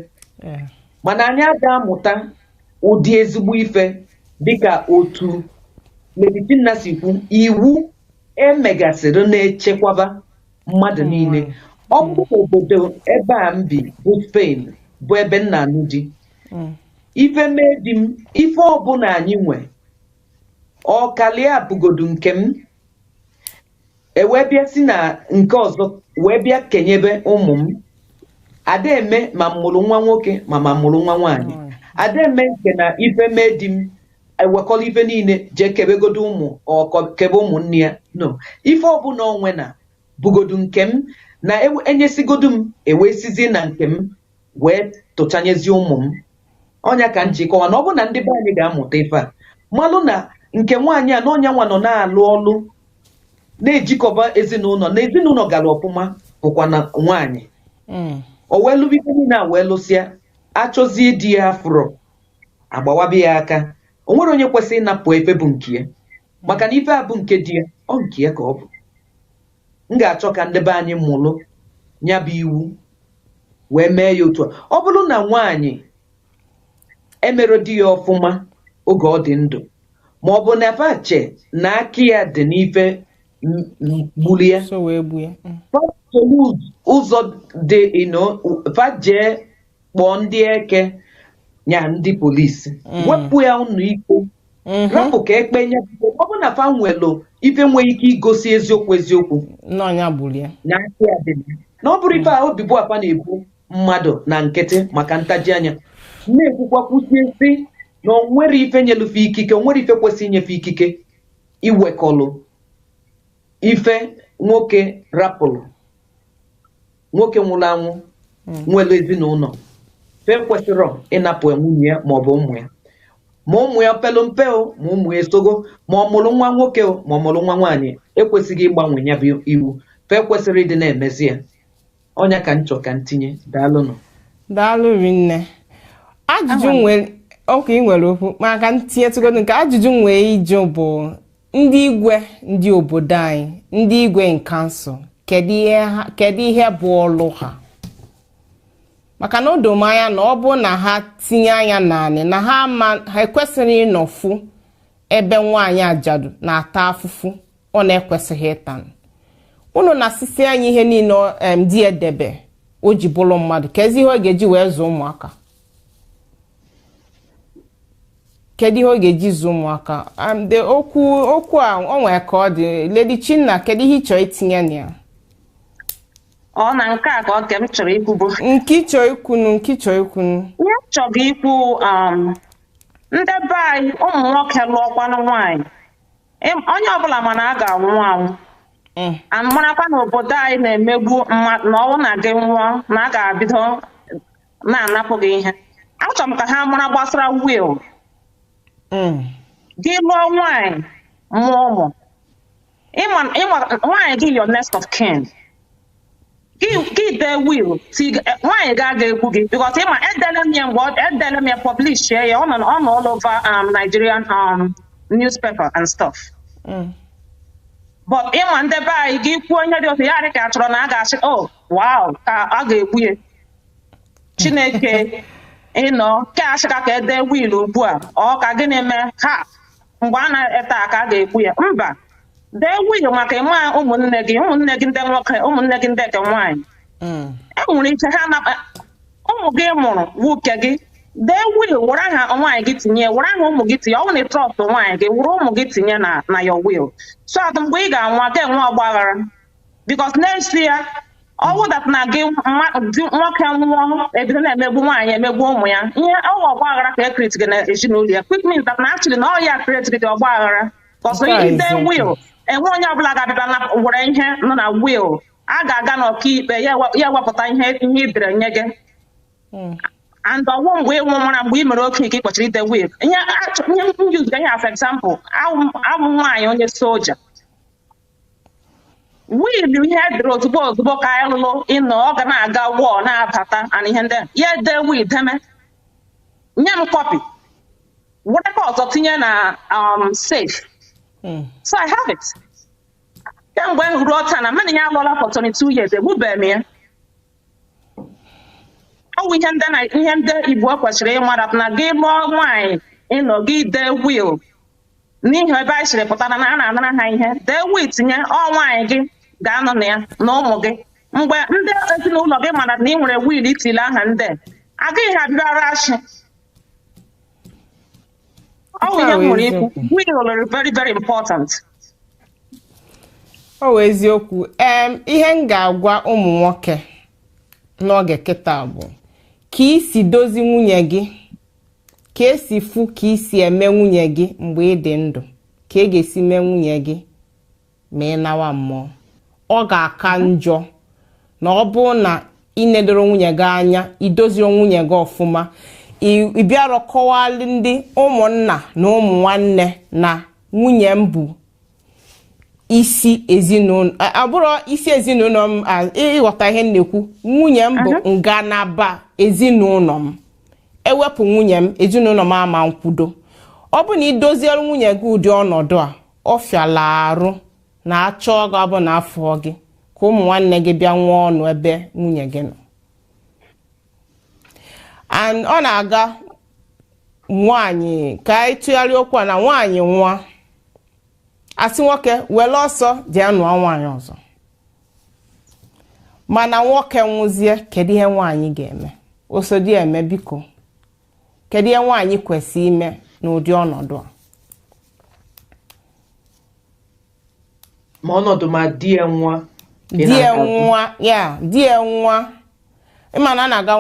mana anyị aga amụta ụdị ezigbo ife dịka otu Lady si kwu, iwu emegasịrị na-echekwaba mmadụ niile. Ọ bụrụ na obodo ebe a m bi bụ Spain, bụ ebe nna anụ di, ife mee di m, ife ọbụla anyị nwe, ọkalia bụgodu nke m, ewee bịa si na nke ọzọ wee bịa kenyebe ụmụ m. Ada eme ma m mụrụ nwa nwoke ma mụrụ nwa nwaanyị, ada eme nke na ife mee di m, ewekọla ife niile jee kebegodo ụmụ, ọ kebe ụmụnne ya. No, ife ọbụla onwe na bụgodu nke m na enyesigodu m, ewee sizie na nke m wee tụchanyezie ụmụ m. Ọnya ka m ji kọwa na ọ bụ na ndị be anyị ga-amụta ife a, malụ na nke nwaanyị a na ọnya nwa nọ na-alụ ọlụ na-ejikọba ezinụlọ, na ezinụlọ gara ọfụma bụkwa na nwaanyị. O wee lụba ife niile a wee lụsịa, achọzie di ya afụrọ agbawaba ya aka. O nwere onye kwesịrị ịnapụ efe bụ nke ya, maka na ife a bụ nke di ya, ọ nke ya ka ọ bụ. M ga-achọ ka ndị be anyị mụlụ ya bụ iwu wee mee ya otu a. Ọ bụrụ na nwaanyị emero di ya ọfụma oge ọ dị ndụ, ma ọ bụ na fache na aka ya dị n'ife gburu ya, So wee gbuo ya. Fa soro ụzọ dị ino, fa jee kpọọ ndị eke nya ndị polisi, wepụ ya ụnụ ikpe. Rapụ ka ekpe nye, ọ bụ na fa nwelu ife nwee ike igosi eziokwu eziokwu n'ọnya gburu ya. Na aka ya dị na ọ bụrụ ife a obi bụ afa na-ebu mmadụ na nkịtị maka ntaji anya. Na-ekwukwa kwusie sị na o nwere ife nyelufe ikike, o nwere ife kwesị inyefe ikike iwekọlụ ife nwoke rapụrụ, nwoke nwụrụ anwụ nwere ezinụlọ, fe kwesịrọ ịnapụ nwunye ya maọbụ ụmụ ya, ma ụmụ ya pelu mpe o, ma ụmụ ya esogo, ma ọ mụrụ nwa nwoke o, ma ọ mụrụ nwa nwaanyị, ekwesịghị ịgbanwe ya bụ iwu. Fe kwesịrị ịdị na-emezi ya. Ọnya ka nchọ ka ntinye. Daalụnụ. Daalụ rinne. Ajụjụ nwere ọkụ ị nwere okwu maka ntinyetụgodu nke ajụjụ nwee ịjụ bụ ndị igwe ndị obodo anyị, ndị igwe nkansụl, kedu ihe bụ ọlụ ha? Maka na o doo m anya na ọ bụ na ha tinye anya naanị na ha ma ha ekwesịrị ịnọfu ebe nwaanyị ajadu na-ata afụfụ ọ na-ekwesịghị ịta. Unu na-asịsị anyị ihe niile di edebe o ji bụrụ mmadụ, kezi ihe ọ ga-eji wee zụọ ụmụaka? Kedu ihe ọ ga-eji zụọ ụmụaka? De okwu okwu a o nwere ka ọ dị. Lady Chinna, kedu ihe ị chọrọ itinye na ya? Ọ na nke a ka ọ ke m chọrọ ikwu bụ nke ị chọrọ ikwunu, nke ị chọrọ ikwunu. Ihe m chọrọ ikwu, ndị be anyị, ụmụ nwoke lụọkwanụ nwaanyị, onye ọbụla mana a ga-anwụ anwụ, and marakwa na obodo anyị na-emegbu mmadụ na ọnwụ na gị nwụọ na a ga-abido na-anapụ gị ihe. Achọrọ m ka ha mara gbasara will. Gị lụọ nwaanyị mụọ ụmụ, ịma nwaanyị gị your next of kin, gị dee will, nwaanyị gị aga egbu gị, because ịma edele m ya mgbe edele m ya publish ya, ọ nọ all over Nigerian newspaper and stuff. But ịma ndị be anyị, gị kwuo ihe dị otu ya dị ka a chọrọ na a ga-asị oh wow ka a ga-egbu ya. Chineke ịnọ ke asịka ka ede will ugbu a, ọ ka gịnị mee ha mgbe a na-ete aka a ga-egbu ya? Mba, dee will maka ịma ụmụnne gị, ụmụnne gị ndị nwoke, ụmụnne gị ndị nke nwaanyị, e nwere ike ha na ụmụ gị mụrụ nwoke gị. Dee will, were aha nwaanyị gị tinye, were aha ụmụ gị tinye. Ọ bụrụ na ị trust nwaanyị gị, were ụmụ gị tinye na your will, so that mgbe ị ga-anwụ a ga-enwe ọgbaghara, because n'ezie ọ wụ that na gị nwoke nwụọ ebido na-emegbu nwaanyị, emegbu ụmụ ya, ihe ọwa ọgbaghara ka e create gị na ezinụlọ ya, which means that na actually na ọ ya create gị ọgbaghara. Because ide will, enwe onye ọbụla ga-abịa na were ihe nọ na will, a ga-aga n'ọkaikpe ya ewepụta ihe ihe idere nye gị. And ọnwụ mgbe ịnwụ mara mgbe ị mere okenye ka ị kwesịrị ide will. Ihe m use ihe as example, awụ nwaanyị onye soja, will ihe edere ozugbo ozugbo ka anyị lụrụ ịnọ, ọ ga na-aga wọọ na-abata and ihe ndị ya ede will deme nye m copy, werekwa ọzọ tinye na safe. So I have it. Kemgbe m ruo taa na mmadụ ya alụọla for 22 years, egbubeghị m ya. Ọ bụ ihe ndị na ihe ndị Igbo kwesịrị ịmara na gị lụọ nwaanyị ịnọ gị dee will, n'ihi ebe anyị siri pụtara na a na-anara ha ihe. Dee will tinye ọ nwaanyị gị ga-anọ na ya na ụmụ gị. Mgbe ndị ezinụlọ gị mara na ị nwere will itile aha ndị agaghị ha bịara achị. Ọ bụ ihe m nwere ikwu. Will is very very important. Ọ wụ eziokwu. Ihe m ga-agwa ụmụ nwoke n'oge kịta bụ ka isi dozi nwunye gị, ka esi fụ ka isi eme nwunye gị mgbe ị dị ndụ, ka ị ga-esi mee nwunye gị ma ị nawa mmụọ. Ọ ga-aka njọ na ọ bụ na ị nedoro nwunye gị anya, idoziro nwunye gị ọfụma, ị bịarọ kọwalị ndị ụmụnna na ụmụ nwanne na nwunye m bụ isi ezinụlọ, abụrụ isi ezinụlọ m, ịghọta ihe m na-ekwu, nwunye m bụ ngalaba ezinụlọ m, ewepụ nwunye m ezinụlọ m ama nkwudo. Ọ bụ na idoziere nwunye gị ụdị ọnọdụ a, ọ fịala arụ na achọ gị abụ na afọ gị ka ụmụ nwanne gị bịa nwee ọnụ ebe nwunye gị nọ. And ọ na-aga nwaanyị ka anyị tụgharịa okwu a na nwaanyị nwa asị nwoke were ọsọ jee nụọ nwaanyị ọzọ, mana nwoke nwụzie, kedu ihe nwaanyị ga-eme? Osodi eme, biko, kedu ihe nwaanyị kwesịrị ime n'ụdị ọnọdụ a? Ma ọnọdụ ma di ya nwa ị Di ya na-aga nwa ya, di ya nwa, ịma na a na-aga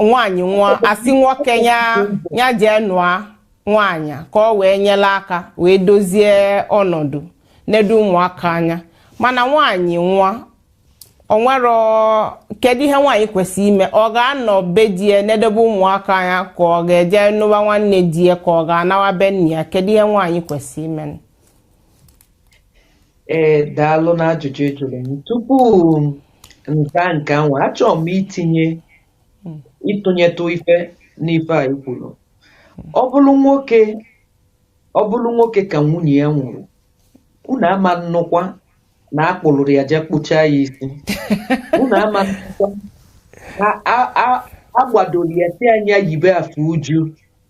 nwaanyị nwa, asị nwoke ya ya jee nụa nwaanyị ka ọ wee nyere aka wee dozie ọnọdụ, nedo ụmụaka anya. Mana nwaanyị nwa, o nwero, kedu ihe nwaanyị kwesịrị ime? Ọ ga-anọ be di ya nedobe ụmụaka anya, ka ọ ga-eje nụba nwanne di ya, ka ọ ga-anawa be nna ya? Kedu ihe nwaanyị kwesịrị ime? Ee, daalụ na ajụjụ ị jụrụ m. Tupu nka nke anwa, achọrọ m itinye ịtụnyetụ ife n'ife a i kwuru. Ọ bụrụ nwoke, ọ bụrụ nwoke ka nwunye ya nwụrụ, unu ama nnukwa na akpụlụrụ ya jee kpụchaa ya isi. Unu ama nnukwa na agbadoro ya si anya yibe afọ uju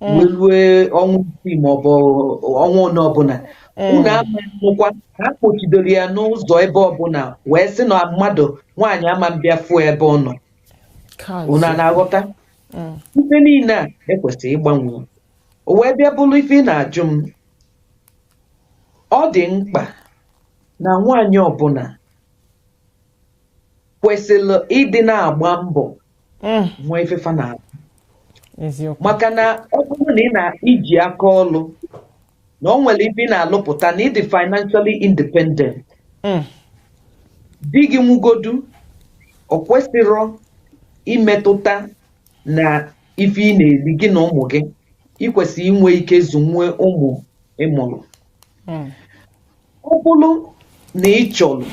wee rue ọnwa 6 maọbụ ọnwa one ọbụla. Unu ama nnukwa na akpọchidoro ya n'ụzọ ebe ọbụla wee sị na mmadụ nwaanyị ama mbịa fụ ebe ọ nọ. Unu a na-aghọta? Ife niile a ekwesịrị ịgbanwe. O wee bịa bụrụ ife ị na-ajụ m, ọ dị mkpa na nwaanyị ọbụla kwesịrị ịdị na-agba mbọ nwee ifefa na Eziokwu. Maka na ọ bụrụ na ị na-iji aka ọlụ na ọ nwere ife ị na-alụpụta, na ịdị financially independent, di gị nwugodu, ọ kwesịrọ imetụta na ife ị na-eri, gị na ụmụ gị. Ị kwesịrị inwe ike zụnwe ụmụ ịmụrụ. Ọ bụrụ na ị chọrọ,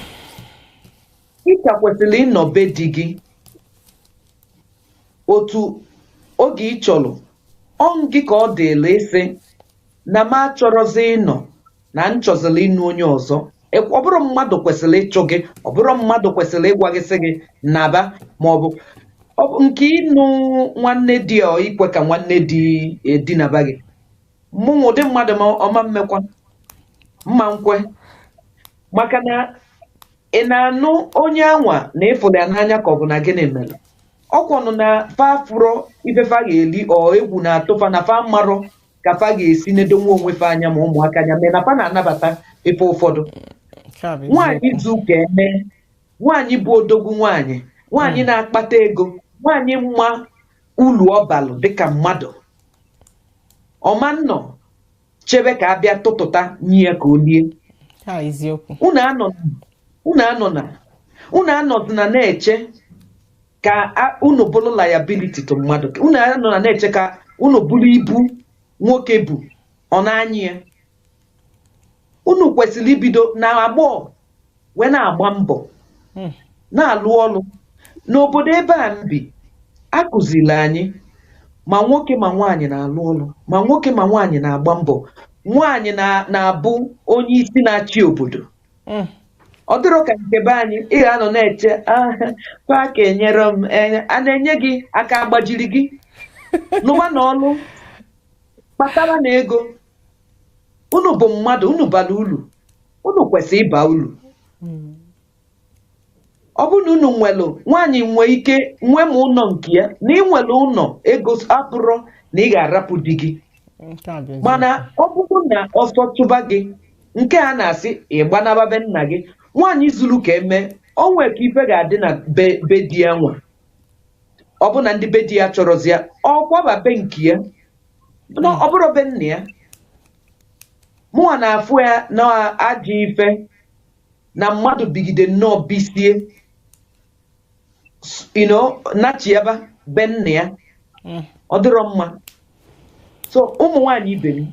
ị ka kwesịrị ịnọ be di gị otu oge ị chọrọ. Ọ gị ka ọ dịla ịsị na m achọrọzi ịnọ, na m chọziri ịnụ onye ọzọ. Ọ bụrụ mmadụ kwesịrị ịchụ gị, ọ bụrụ mmadụ kwesịrị ịgwa gị sị gị naba, ma ọ bụ nke ịnụ nwanne di, ọ ikwe ka nwanne di edinaba gị. Mụnwa ụdị mmadụ ma ọma mmekwa mma nkwe, maka na ị na-anụ onye anwa na ịfụrụ ya n'anya, ka ọ bụ na gịnị mere ọkwọnụ na fa fụrọ ife fa ga-eli, ọ egwu na-atụfa na fa marọ ka fa ga-esi nedonwe onwe fa anya ma ụmụaka anya mee na fa na-anabata ife ụfọdụ. Nke a bụ Nwaanyị eziokwu. zu ka eme, nwaanyị bụ odogwu, nwaanyị, nwaanyị na-akpata ego, nwaanyị mma ulu ọbalụ dịka mmadụ ọma nnọ chebe ka abịa tụtụta nye ya ka o lie. Nke a eziokwu. Unu anọ, unu anọ na unu anọzina na-eche ka unu bụrụ liability to mmadụ. Unu anọ na na-eche ka unu bụrụ ibu nwoke bụ ọ na-anyị ya. Unu kwesịrị ibido na agbọghọ wee na-agba mbọ, na-alụ ọlụ. N'obodo ebe a m bi, akụziri anyị ma nwoke ma nwaanyị na-alụ ọlụ, ma nwoke ma nwaanyị na-agba mbọ. Nwaanyị na-abụ onye isi na-achị obodo. Ọ dịrọ ka nke be anyị ị ga-anọ na-eche, "Ah, fa ka enyere m." A na-enye gị aka agbajiri gị lụwa na ọlụ, kpatara na ego. Unu bụ mmadụ, unu bara uru, unu kwesịrị ịba uru. Ọ bụrụ na unu nwelụ, nwaanyị nwee ike nwee ma ụlọ nke ya, na ị nwere ụlọ, ego apụrọ na ị ga-arapụ di gị. Nke a bụ eziokwu. Mana ọ bụrụ na ọsọ chụba gị, nke a na-asị ịgbanaba be nna gị. Nwaanyị zuru ka eme, o nwee ka ife ga-adị na be di ya nwa. Ọ bụ na ndị be di ya chọrọzi ya, ọ kwaba be nke ya. Na ọ bụrụ be nna ya, mụnwa na-afụ ya na ajọ ife na mmadụ bigide nnọọ bisie nachiaba be nna ya. Ọ dịrọ mma. So ụmụ nwaanyị ibe m,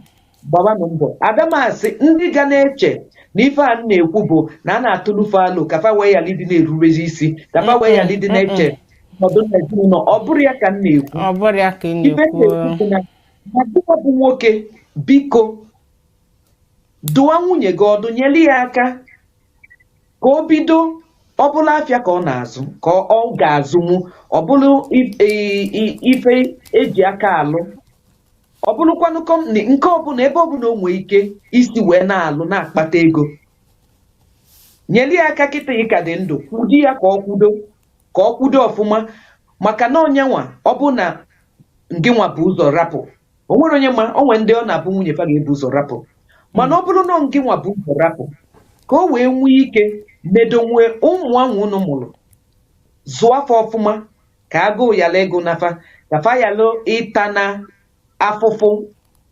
gbabanụ mbọ. Ada m asị ndị ga na-eche na ife a m na-ekwu bụ na a na-atụlufe alụ ka fa wee yala ịdị na-erubezi isi, ka fa wee yala ịdị na-eche ọnọdụ n'ezinụlọ. Ọ bụrụ ya ka m na-ekwu. Ọ bụrụ ya ka ị Ife m na-ekwu. na-ekwu bụ na gịnwa bụ nwoke, biko dụwa nwunye gị ọdụ, nyere ya aka ka o bido. Ọ bụrụ afịa ka ọ na-azụ, ka ọ ga-azụnwu, ọ bụrụ ife eji aka alụ, ọ bụrụkwanụ company nke ọbụla, ebe ọbụla o nwee ike isi wee na-alụ na-akpata ego, nyere ya aka. Kịta ị ka dị ndụ, kwudi ya ka ọ kwudo, ka ọ kwudo ọfụma, maka na onye nwa ọ bụ na ngị nwa bụ ụzọ rapụ, o nwere onye ma o nwee ndị ọ na-abụ nwunye fa ga-ebu ụzọ rapụ. Mana ọ bụrụ na ngị nwa bụ ụzọ rapụ Ka o wee nwee ike nedonwe ụmụ ahụ unu mụrụ, zụọ afọ ọfụma, ka agụụ yala ego nafa, ka fa yala ịta na afụfụ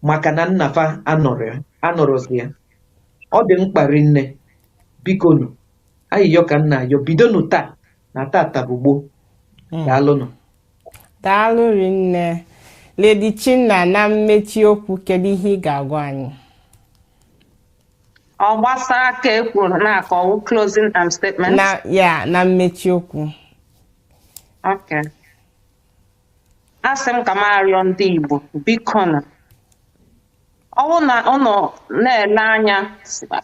maka na nnafa anọrọzi ya. Ọ dị mkpa rinne. Bikonu, ayịyọ ka nna ayọ, bidonu taa na tata bụ gboo. Daalụnụ. Daalụ rinne. Lady Chinna, na mmechi okwu, kedu ihe ị ga-agwa anyị? Ọ gbasara ka e kwuru na-akọwụ closing statement? Na ya, na mmechi okwu. Okay. Asị m ka m arịọ ndị Igbo, biko nụ. Ọ bụrụ na unu na-ele anya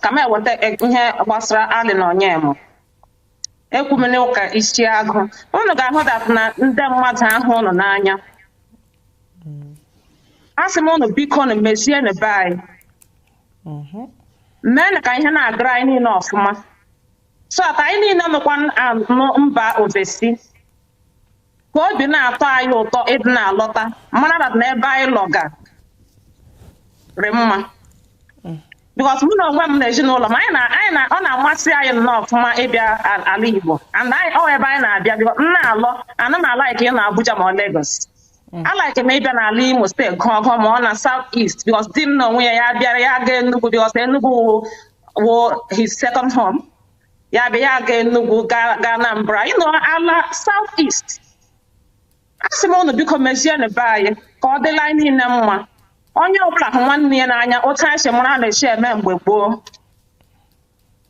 ka m eweta ihe gbasara Allen Onyema, ekwumene ụka isi agụ, unu ga-ahụ that na ndị mmadụ ahụ unu n'anya. Asị m unu, biko nụ, mezienụ be anyị, meenụ ka ihe na-agara anyị niile ọfụma, so that anyị niile nọkwa anụ mba ofesi, ka obi na-atọ anyị ụtọ ịdị na-alọta, mara that na ebe anyị lọga rị mma, because mụ na onwe m na ezinụlọ m, anyị na ọ na-amasị anyị nnọọ ọfụma ịbịa ala Igbo, and anyị ọ ebe anyị na-abịa, because m na-alọ ana m a-like ịnọ Abuja ma ọ Lagos. A-like m ịbịa n'ala Imo Steeti gụọ gụọ ma ọ na South East, because di m na onwe ya, ya bịara, ya gaa Enugu, because Enugu wụ his second home. Ya bịa, ya gaa Enugu, gaa Anambra, ala South East. Asị m unu, biko, mezienụ be anyị ka ọ dịla anyị niile mma. Onye ọbụla hụ nwanne ya n'anya otu anyị si mara na-esi eme mgbe gboo.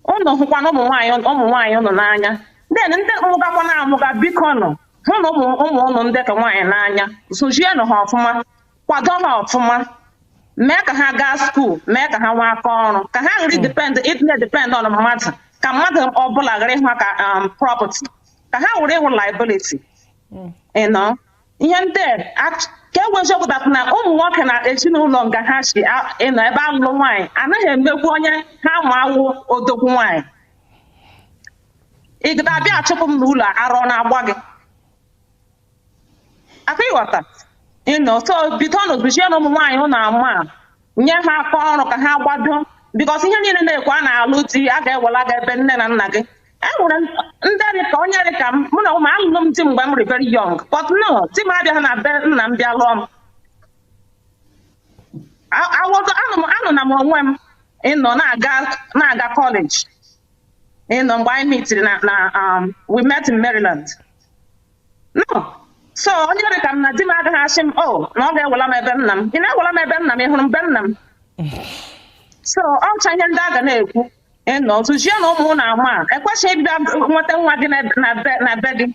Unu hụkwana ụmụ nwaanyị unu n'anya. Then ndị mụgakwa na-amụga, biko nụ, hụ na ụmụ ụmụ unu ndị ka nwaanyị n'anya. Zụzienụ ha ọfụma, kwado ha ọfụma, mee ka ha gaa school, mee ka ha nwee aka ọrụ, ka ha ghara depend, ịdị na-depend on mmadụ, ka mmadụ ọbụla ghara ịhụ ha ka property, ka ha were ịhụ liability. Ihe ndị a ka e wee that na ụmụ nwoke na ezinụlọ nga ha si ịnọ ebe alụlụ nwaanyị anaghị emegbu onye ha ma awụ odogwu nwaanyị. Ị ga-abịa achụpụ m n'ụlọ, arọ na-agba gị aka ịghọta ịnọ. So bido n'ozuzie na ụmụ nwaanyị ụnụ ama a, nye ha aka ọrụ ka ha gbado, because ihe niile na-ekwu a na-alụ di, a ga-ewela gị ebe nne na nna gị. E nwere ndị dị ka onye dị ka m, mụ na ụmụ alụlụ m di mgbe m rị very young, but no, di m abịaghị na be nna m bịa lụọ m. Anọ na m onwe m ịnọ na-aga college ịnọ mgbe anyị meetiri na we met in Maryland. No, so onye dị ka m na di m agaghị asị m, oh, na ọ ga-ewela m ebe nna m. Ị na-ewela m ebe nna m? Ị hụrụ m be nna m? So ọcha ihe ndị a ga na-ekwu ịnọ tụzie na ụmụ na ama a ekwesịghị ịbịa nweta nwa gị na be gị.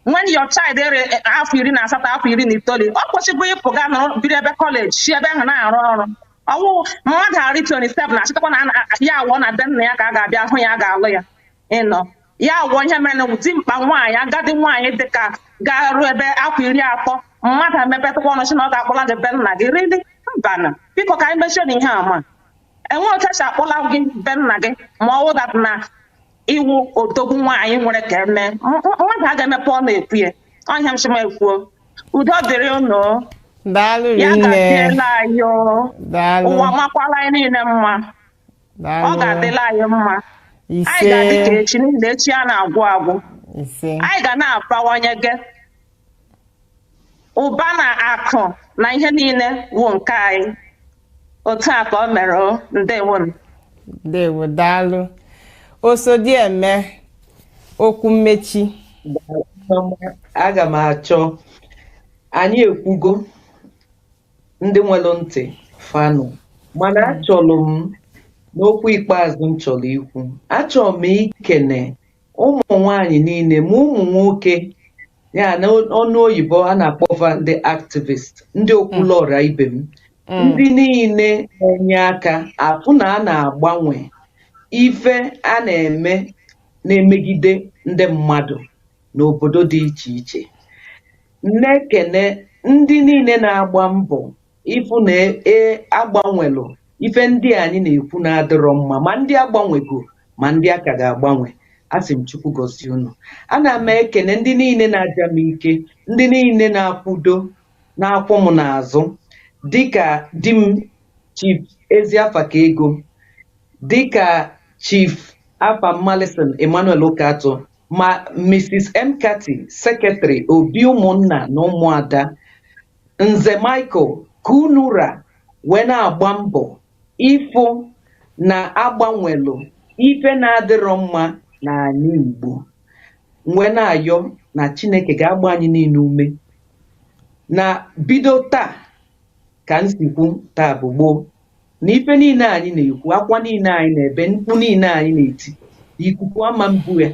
When your child ere afọ 18, afọ 19, ọ kwesịghị ịpụ gaa nọrọ biri ebe college, si ebe ahụ na-arụ ọrụ. Ọwụ mmadụ arị 27 na-achịtakwa na ya awọ na be nna ya ka a ga-abịa hụ ya, a ga-alụ ya ịnọ ya awọ. Ihe mere na dimkpa nwaanyị, agadi nwaanyị dịka ga-arụ ebe afọ 30, mmadụ emepetụkwa ọnụ sị na ọ ga-akpọla gị be nna gị rili mbana. Biko, ka anyị mechie na ihe ama enwe otu esi akpọla gị be nna gị, ma ọ wụ that na iwu odogwu nwaanyị nwere ka eme mmadụ a ga-emepe ọnụ ekwu ya. Ọhịa m sị m ekwuo, udo dịrị unu. Daalụ Ya rinne. gaziela anyị o. Daalụ. Ụwa makwala anyị niile mma. Ọ Daalụ. ga-adịla anyị mma. Ise. Anyị ga-adị ka echi, n'ihi na echi a na-agwụ agwụ. Ise. Anyị ga na-abawanye gị ụba na akụ na ihe niile wụ nke anyị. Otu a ka o mere o. Ndewonu. Ndewo, daalụ. Osodieme, okwu mmechi. Aga m achọ, anyị ekwugo, ndị nwere ntị fanụ, mana achọrọ m n'okwu ikpeazụ m chọrọ ikwu, achọrọ m ikene ụmụ nwanyị niile ma ụmụ nwoke ya na ọnụ oyibo a na-akpọfa ndị activist, ndị okwulọra ibe m, ndị niile na-enye aka afụ na a na-agbanwe ife a na-eme na-emegide ndị mmadụ n'obodo dị iche iche. Na-ekene ndị niile na-agba mbọ ịfụ na e agbanwelụ ife ndị anyị na-ekwu na-adịrọ mma, ma ndị agbanwego ma ndị aka ga-agbanwe. Asị m Chukwu gọzie unu. Ana m ekene ndị niile na-aja m ike, ndị niile na-akwudo na-akwụ m n'azụ, dịka di m, Chief Eziafaka Ego, dịka Chief Afa Malison Emmanuel Ụkatụ ma Mrs. Mkati, Secretary Obi Ụmụnna na Ụmụada Nze Michael Kunura, wee na-agba mbọ ịfụ na agbanwelu ife na-adịrọ mma n'ala Igbo, wee na-ayọ na Chineke ga-agba anyị niile ume na bido taa ka m si kwu taa bụ gboo na ife niile anyị na-ekwu, akwa niile anyị na-ebe, mkpu niile anyị na-eti, ikuku ama mbu ya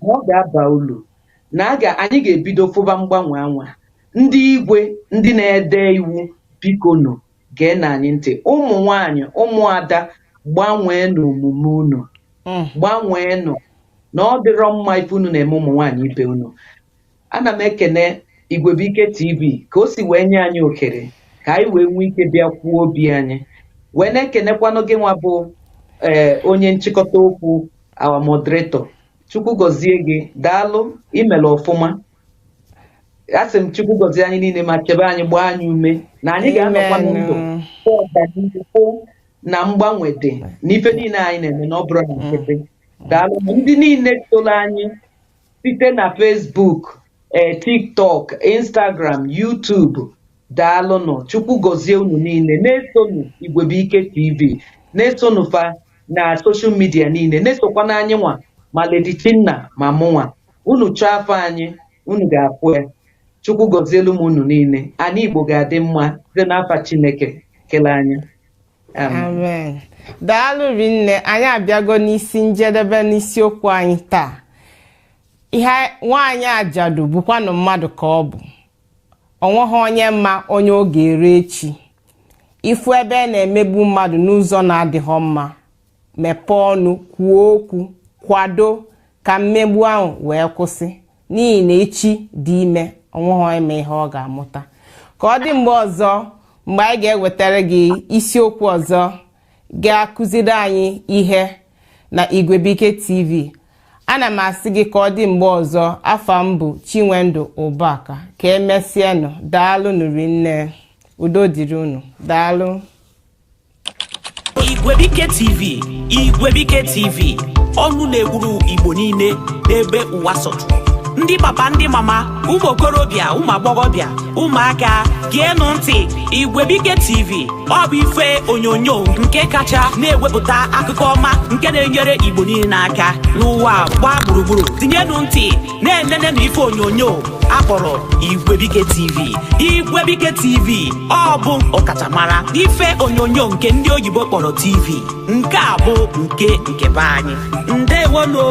ma ọ ga-aba ulu na anyị ga-ebido fụba mgbanwe anwa. Ndị igwe, ndị na-ede iwu, biko nụ gee na anyị ntị. Ụmụ nwanyị, ụmụada, gbanwee n'omume unu, gbanwee nụ na ọ dịrọ mma ife unu na-eme ụmụ nwaanyị ibe unu. Ana m ekene Igwebuike TV ka o si wee nye anyị ohere ka anyị wee nwee ike bịa kwuo obi anyị, wee na-ekenekwanụ gị nwa bụ ee onye nchịkọta okwu, our moderator. Chukwu gọzie gị, daalụ, imere ọfụma. Asị m Chukwu gọzie anyị niile ma chebe anyị, gbaa anyị ume na anyị ga-anọkwa ndụ hụ ọganihu, hụ na mgbanwe dị n'ife niile anyị na-eme, na ọ bụrụ na nkịtị. Daalụ ndị niile soro anyị site na Facebook, TikTok, Instagram, YouTube. Daalụnụ, Chukwu gọzie unu niile. Na-esonụ Igwebuike TV, na-esonụ fa na social media niile, na-esokwana anyị nwa, ma Lady Chinna ma mụnwa. Unu chọọ afọ anyị, unu ga-afụ ya. Chukwu gọzielu m unu niile. Anyị Igbo ga-adị mma site n'afa Chineke kele anyị. Amen. Amen. Daalụ rinne. Anyị abịago n'isi njedebe n'isiokwu anyị taa. Ihe nwaanyị ajadu bụkwanụ mmadụ ka ọ bụ, onweghị onye mma onye ọ ga-ere echi. Ifu ebe a na-emegbu mmadụ n'ụzọ na-adịghọ mma, mepee ọnụ kwuo okwu, kwado ka mmegbu ahụ wee kwụsị, n'ihi na echi dị ime, onweghị onye ma ihe ọ ga-amụta. Ka ọ dị mgbe ọzọ, mgbe anyị ga-ewetara gị isiokwu ọzọ ga-akụziri anyị ihe na Igwebuike TV. Ana m asị gị ka ọ dị mgbe ọzọ. Afa m bụ Chinwendụ Ụbaka. Ka emesịanụ. Daalụ nụrinne, udo dịrị unu. Daalụ. Igwebuike TV, Igwebuike TV, ọnụ na-ekwuru Igbo niile n'ebe ụwa sọtụrụ. Ndị papa, ndị mama, ụmụ okorobịa, ụmụ agbọghọbịa, ụmụaka, geenụ ntị. Igwebuike TV, ọ bụ ife onyonyo nke kacha na-ewepụta akụkọ ọma nke na-enyere Igbo niile aka n'ụwa gbaa gburugburu. Tinyenụ ntị na-enene ife onyonyo akpọrọ Igwebuike TV. Igwebuike TV, ọ bụ ọkachamara n'ife onyonyo nke ndị oyibo kpọrọ TV. Nke a bụ nke be anyị. Ndewonu.